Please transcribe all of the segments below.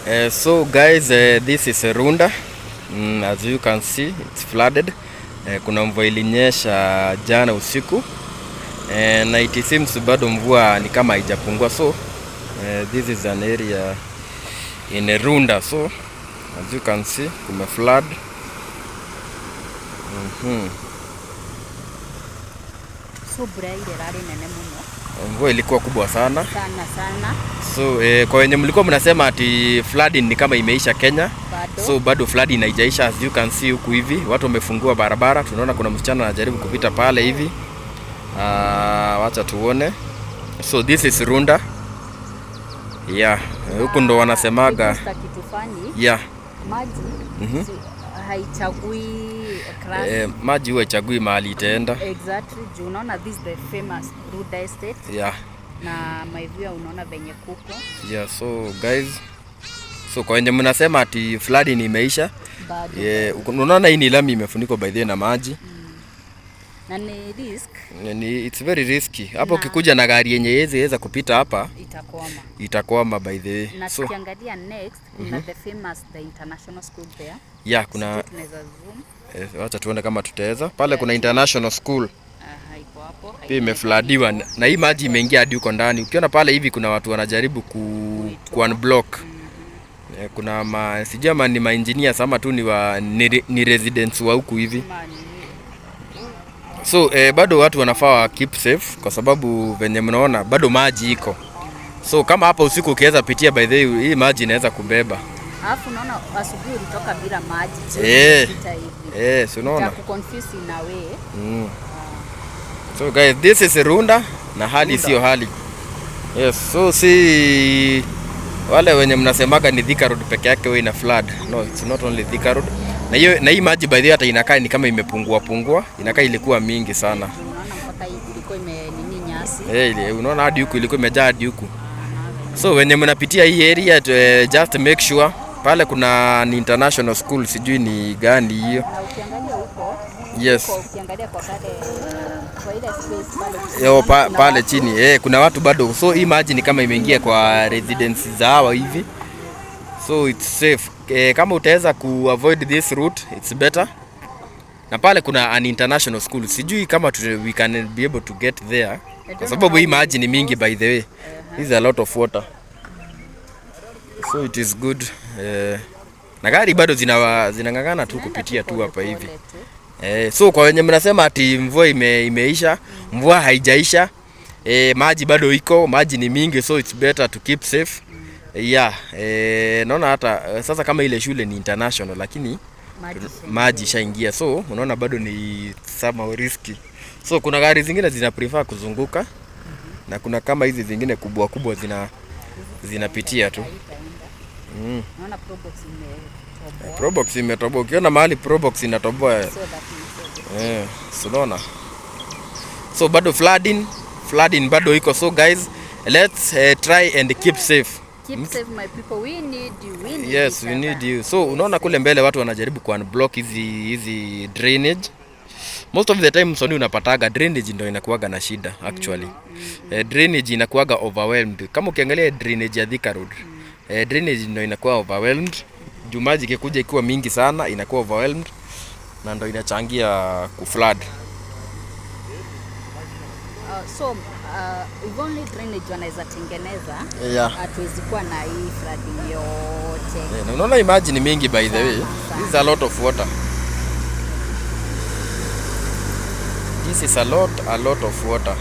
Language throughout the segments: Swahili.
So guys, this is Runda. As you can see, it's flooded. Kuna mvua ilinyesha jana usiku, na it seems bado mvua ni kama haijapungua. So this is an area in Runda. So as you can see, kume flood. So mbura ile ĩrarĩ nene mũno. Mvua ilikuwa kubwa sana. Sana sana. So kwa wenye mlikuwa mnasema ati flooding ni kama imeisha Kenya, Bado. so bado flooding haijaisha. As you can see, huku hivi watu wamefungua barabara, tunaona kuna msichana anajaribu kupita pale hivi. Wacha tuone. So this is Runda. Yeah, huku ndo wanasemaga Hebu kitu funny, maji haichagui class. Maji huwa haichagui mahali itaenda. Exactly, juu unaona this is the famous Runda Estate na my viewer, unaona venye kuko. Yeah, so guys, so kwa wenye mnasema ati flooding imeisha, Bado. Yeah, unaona hii ni lami imefunikwa by the way na maji. Na ni risk. Ni, it's very risky. Hapo ukikuja na gari yenye haiwezi weza kupita hapa, Itakwama. Itakwama by the way. Na So tukiangalia next, kuna the famous, the international school there. Yeah, kuna Sijui tunaweza zoom. Wacha tuone kama tutaweza. Pale kuna international school. Aha, iko hapo. Pia imefloodiwa na hii maji imeingia hadi huko ndani. Ukiona pale hivi kuna watu wanajaribu ku unblock. Kuna sijui ama ni ma engineers ama tu ni residents wa huku hivi. Ma nini. So bado watu wanafaa wa keep safe kwa sababu venye mnaona bado maji iko. So kama hapa usiku ukiweza pitia, by the way, hii maji inaweza kubeba. Alafu unaona asubuhi ulitoka bila maji. Jioni unapita hivi. Si unaona? Itakuconfuse in a way. So guys, this is Runda na hali sio hali. Yes, so si wale wenye mnasemaga ni Thika Road peke yake huwa ina flood. No, it's not only Thika Road. Na hiyo na hii maji by the way hata inakaa ni kama imepungua pungua, inakaa ilikuwa mingi sana. Unaona mpaka hii ilikuwa ime nini nyasi. Eh, unaona hadi huku ilikuwa imejaa hadi huku. So wenye mnapitia hii area, just make sure pale kuna ni international school, sijui ni gani hiyo. Na ukiangalia huko, huko ukiangalia kwa pale kwa ile space pale. Yo, kuna pale watu. Chini kuna watu bado, so hii maji ni kama imeingia kwa residence za hawa hivi, so it's safe. Kama utaweza ku avoid this route, it's better. Na pale kuna an international school, sijui kama we can be able to get there kwa sababu hii maji ni mingi. By the way, this is a lot of water, so it is good. Na gari bado zinang'ang'ana tu kupitia tu hapa hivi. Pole tu. So kwa wenye mnasema ati mvua imeisha, mvua haijaisha. Maji bado iko, maji ni mingi, so it's better to keep safe. Yeah, naona hata sasa kama ile shule ni international lakini Maji ishaingia. Maji ishaingia, so unaona bado ni somehow risky. So kuna gari zingine zina prefer kuzunguka na kuna kama hizi zingine kubwa kubwa zinapitia tu. Haitaenda. Naona Probox imetoboa. Probox imetoboa. Ukiona mahali Probox inatoboa, So that means so unaona. So bado flooding bado iko. So guys, let's try and keep safe. Keep safe, my people. We need you. We need Yes, each we need other. you. So unaona kule mbele watu wanajaribu ku unblock hizi drainage. Most of the time soni unapataga drainage ndio inakuwaga na shida actually. Drainage inakuwaga overwhelmed. Kama ukiangalia drainage ya Thika Road, drainage ndio inakuwa overwhelmed. Juu maji ikikuja ikiwa mingi sana inakuwa overwhelmed na ndio inachangia kuflood. So if only drainage wanaweza tengeneza, hatuwezi kuwa na hii flooding yote. Na unaona hii maji ni mingi by the way. Sana. This is a lot of water. This is a lot of water.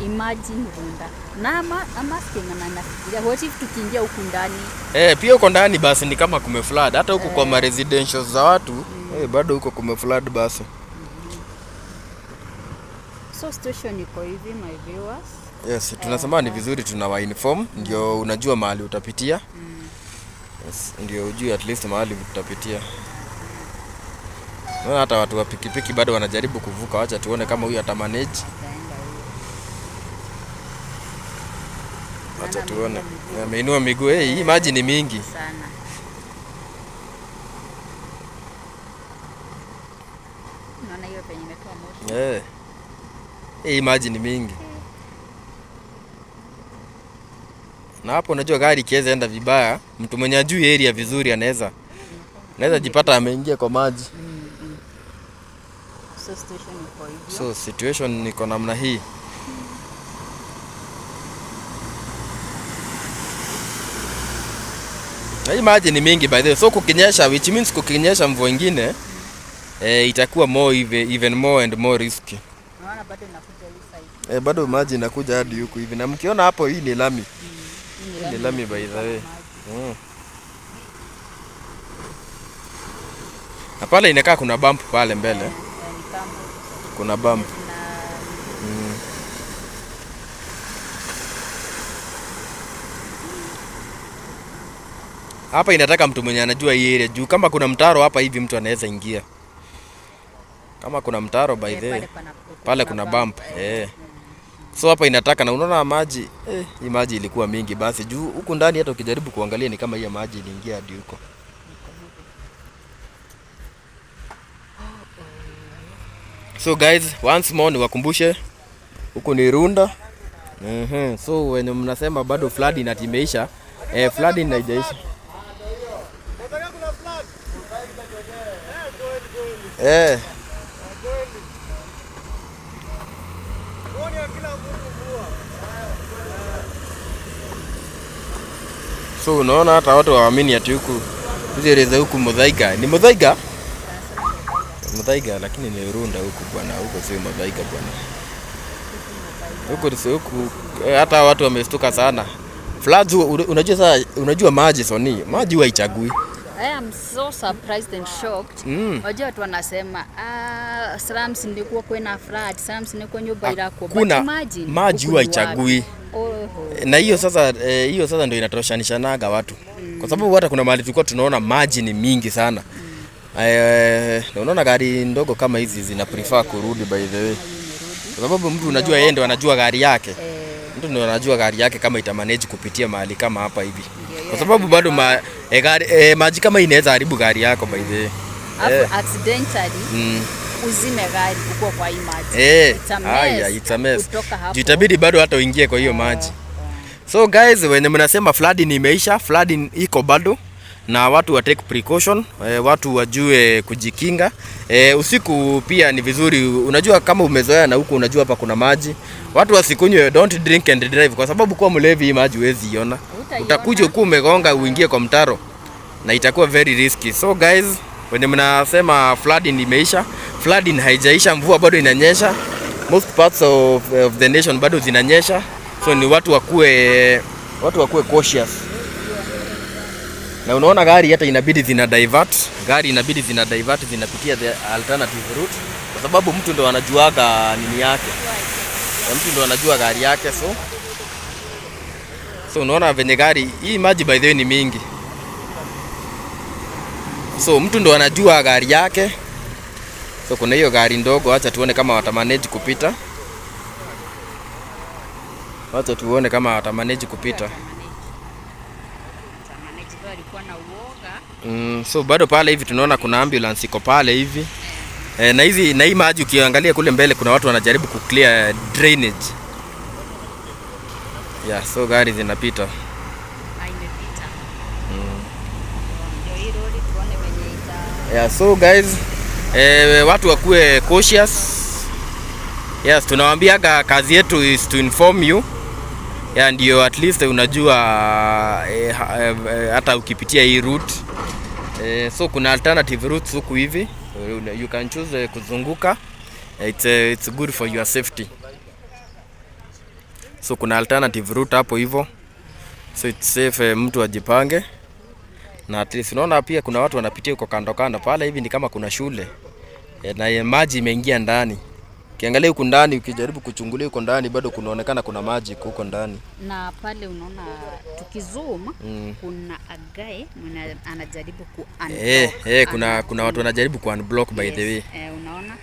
Imagine Runda. Na I'm asking na nafikiria, what if tukiingia huku ndani? Pia huko ndani basi ni kama kumeflood. Hata huko kwa ma residentials za watu, bado huko kumeflood basi. So situation iko hivi, my viewers. Yes, tunasema ni vizuri tunawa inform ndio unajua mahali utapitia. Yes, ndio ujue at least mahali utapitia. Naona hata watu wa pikipiki bado wanajaribu kuvuka. Wacha tuone kama huyu atamanage. Ataenda huyo. Wacha Naona tuone. ameinua miguu. Ameinua miguu. Hey, hii maji ni mingi. Sana. Naona hiyo penye imetoa moshi. Hii maji ni mingi. Na hapo unajua gari ikiweza enda vibaya, mtu mwenye ajui area vizuri anaweza jipata ameingia kwa maji. So situation iko hivyo. So situation iko namna hii. Na hii maji ni mingi, by the way. So kukinyesha, which means kukinyesha mvua ingine, itakuwa more even more and more risky. Naona bado inakuja hii side. Bado maji inakuja hadi huku hivi. Na mkiona hapo, hii ni lami. Hii Hii ni lami, by the way. Na pale inakaa kuna bump pale mbele. Ni kama Kuna bump. na Hapa inataka mtu mwenye anajua hii area, juu kama kuna mtaro hapa hivi mtu anaweza ingia. Kama kuna mtaro, by the way, pale pale kuna bump. So hapa inataka, na unaona maji, hii maji ilikuwa mingi basi, juu huku ndani hata ukijaribu kuangalia ni kama hiyo maji iliingia hadi huko. So guys, once more niwakumbushe huku ni Runda. So wenye mnasema bado flooding ati imeisha, flooding haijaisha. So unaona hata watu waamini ati huku hizi area za huku Muthaiga ni Muthaiga? Muthaiga, lakini ni Runda huku bwana, huko sio Muthaiga bwana. Huku sio huku, hata watu wamestuka sana. Floods unajua sasa, unajua maji soni, maji huwa haichagui. I am so surprised and shocked. Wajua watu wanasema, slums ndikuwa kwena flood, slums ndikuwa nyumba irako. But Hakuna imagine, maji huku huwa ni wapi? haichagui. Oho. Na hiyo sasa, hiyo sasa ndio inatoshanishanaga watu. Kwa sababu hata kuna mahali tulikuwa tunaona maji ni mingi sana. Na unaona gari ndogo kama hizi zina prefer kurudi, by the way. Kwa sababu mtu unajua yeye ndio anajua gari yake. Mtu ndio anajua gari yake kama itamanage kupitia mahali kama hapa hivi. Kwa sababu bado maji kama hii inaweza haribu gari yako, by the way. Alafu accidentally uzime gari uko kwa hii maji. It's a mess. Haya, it's a mess. Kutoka hapo. Juu itabidi bado hata uingie kwa hiyo maji. So guys, wenye mnasema flooding imeisha, flooding iko bado na watu wa take precaution, watu wajue kujikinga. Usiku pia ni vizuri, unajua kama umezoea na huku unajua hapa kuna maji. Watu wasikunywe, don't drink and drive, kwa sababu kuwa mlevi hii maji huwezi iona. Hutaiona. Utakuja huku umegonga uingie kwa mtaro na itakuwa very risky. So guys, wenye mnasema flooding imeisha, flooding haijaisha, mvua bado inanyesha. Most parts of the nation bado zinanyesha. So ni watu wakuwe cautious. Na unaona gari hata inabidi zina divert, gari inabidi zina divert, zinapitia the alternative route, kwa sababu mtu ndo anajuaga nini yake. Na mtu ndo anajua gari yake, so unaona venye gari hii maji, by the way, ni mingi. So mtu ndo anajua gari yake. So kuna hiyo gari ndogo, acha tuone kama watamanage kupita. Wacha tuone kama watamanage kupita. Watamanage, though alikuwa na uoga. So bado pale hivi tunaona kuna ambulance iko pale hivi. Na hizi na hii maji ukiangalia kule mbele kuna watu wanajaribu ku clear drainage. Yeah, so gari zinapita. Na imepita. Ndio hii lori tuone venye ita Yeah, so guys, watu wakuwe cautious. Yes, tunawaambiaga kazi yetu is to inform you. Yeah, ndio at least unajua, hata ukipitia hii route. So kuna alternative routes huku hivi. You can choose kuzunguka. It's good for your safety. So kuna alternative route hapo hivyo. So it's safe, mtu ajipange. Na at least unaona pia kuna watu wanapitia huko kando kando pale hivi, ni kama kuna shule. Na maji imeingia ndani. Ukiangalia huku ndani, ukijaribu kuchungulia huko ndani, bado kunaonekana kuna maji huko ndani. Na pale unaona tukizoom kuna a guy mwenye anajaribu ku unblock. Kuna watu wanajaribu ku unblock, by the way. Unaona?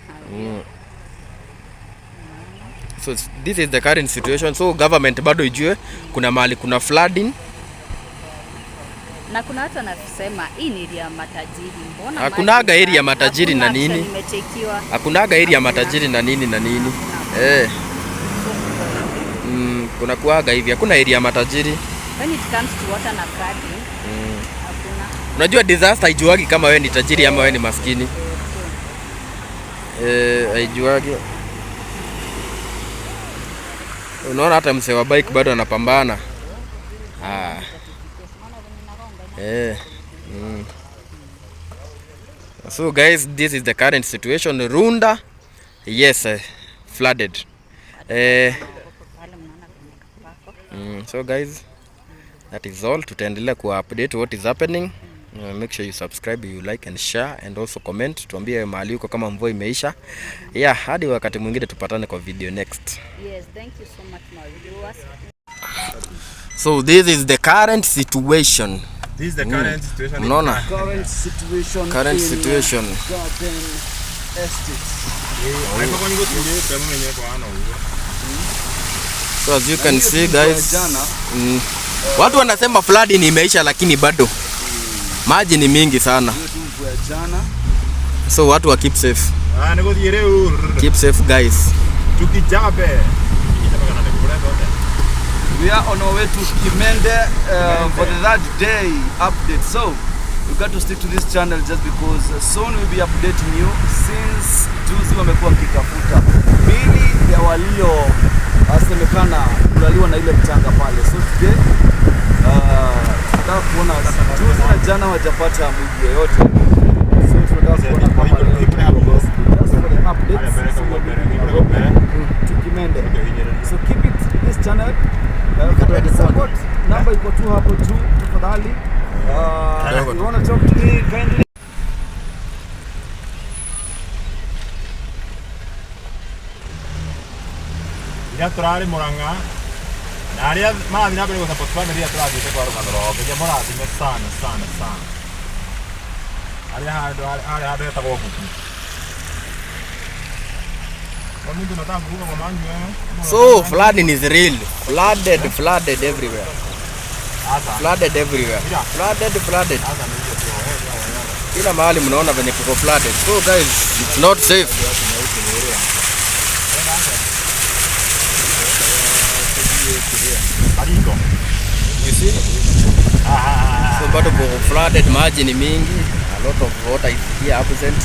So this is the current situation. So government bado ijue kuna mahali kuna flooding. Na kuna watu wanasema hii ni area ya matajiri. Mbona Hakunaga maji area ya matajiri na Hakuna nini. action imetekiwa. Hakunaga area ya matajiri na nini na nini. Kuna kuaga hivi, hakuna area ya matajiri. When it comes to water na flooding, hakuna. Unajua disaster haijuagi kama wewe ni tajiri ama wewe ni maskini. Eh, Eh, haijuagi. Unaona hata msee wa bike bado anapambana. Ah. Eh. So guys, this is the current situation. Runda, yes, flooded. Pale mnaona kwenye kapako. So guys, that is all. Tutaendelea ku update what is happening. Make sure you subscribe, you like and share and also comment. Tuambie mahali uko kama mvua imeisha. Yeah, hadi wakati mwingine tupatane kwa video next. Yes, thank you so much, my viewers. So this is the current situation. This is the current situation. Unaona? Current situation Current in situation. Garden Estates. So as you can Hiyo see, tulikuwa guys, jana. Watu wanasema flooding imeisha lakini bado maji ni mingi sana. Hiyo tu mvua ya jana. So watu wa keep safe. Ah, nĩgũthiĩ rĩu Keep safe, guys. tukijabe. We are on our way to Kimende for the third day update. So you got to stick to this channel just because soon we'll be updating you, since juzi wamekuwa wakitafuta mili ya walio semekana kulaliwa na ile mchanga pale. So today tunataka kuona, juzi na jana wajapata mwili yoyote. So tunataka kuona kama leo just for the updates. So we're leaving Nairobi to Kimende. So keep it this channel. For the support number iko tu hapo juu tafadhali. You wanna talk to me kindly. Iria tũrarĩ Mũrang'a na arĩa marathiĩ na mbere gũ support family iria tũrathiĩte kwa rũgano rwao, nginya mũrathime sana sana sana, arĩa handũ harĩa handũ hetagwo Mbuku. Kwa mtu nataka kuruka kwa mangi wewe. So flooding is real. Flooded, flooded everywhere. Asa. Flooded everywhere. Flooded, flooded. Asa ndio hiyo tu. Kila mahali mnaona venye kuko flooded. So guys, it's not safe. Baringo. You see? Ah, ah, ah. So bado kuko flooded, maji ni mingi. A lot of water is here absent.